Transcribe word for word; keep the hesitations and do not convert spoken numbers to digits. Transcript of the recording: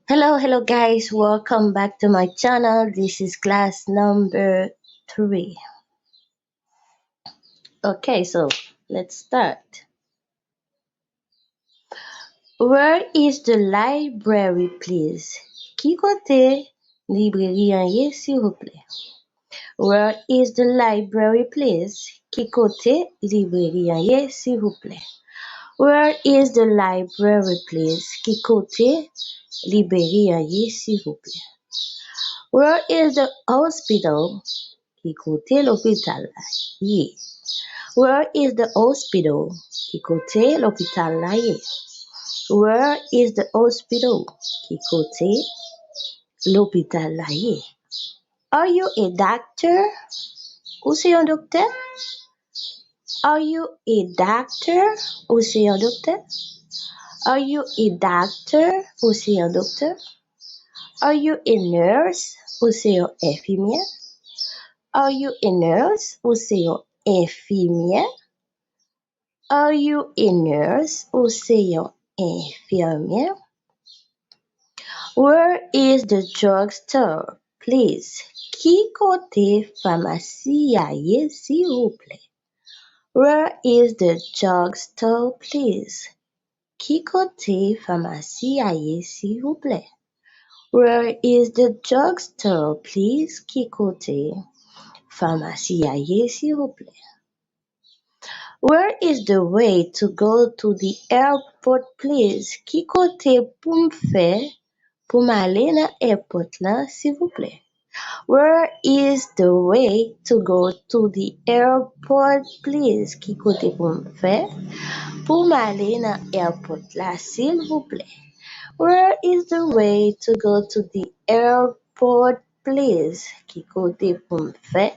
Hello, hello guys, welcome back to my channel. This is class number three. Okay, so let's start. Where is the library, please? Ki kote libreri an ye, silvouplè? Where is the library, please? Ki kote libreri an ye, silvouplè? Where is the library, please? Ki kote libreri an ye, silvouplè? Where is the hospital? Ki kote lopital la ye? Where is the hospital? Ki kote lopital la ye? Where is the hospital? Ki kote lopital la ye? Are you a doctor? Ou se yon doktè? Are you a doctor? Ou se yon doktè? Are you a doctor? Ou se yon doktè? Are you a nurse? Ou se yon enfimyè? Are you a nurse? Ou se yon enfimyè? Are you a nurse? Ou se yon enfimyè? Where is the drugstore, please? Ki kote famasi a ye, silvouplè? Where is the drugstore, please? Ki kote famasi a ye, silvouplè? Where is the drugstore, please? Ki kote famasi a ye, silvouplè? Where is the way to go to the airport, please? Ki kote pou m fè pou m ale nan airport la, silvouplè? Where is the way to go to the airport, please? Ki kote pou m fè pou m ale nan airport la, silvouplè? Where is the way to go to the airport, please? Ki kote pou m fè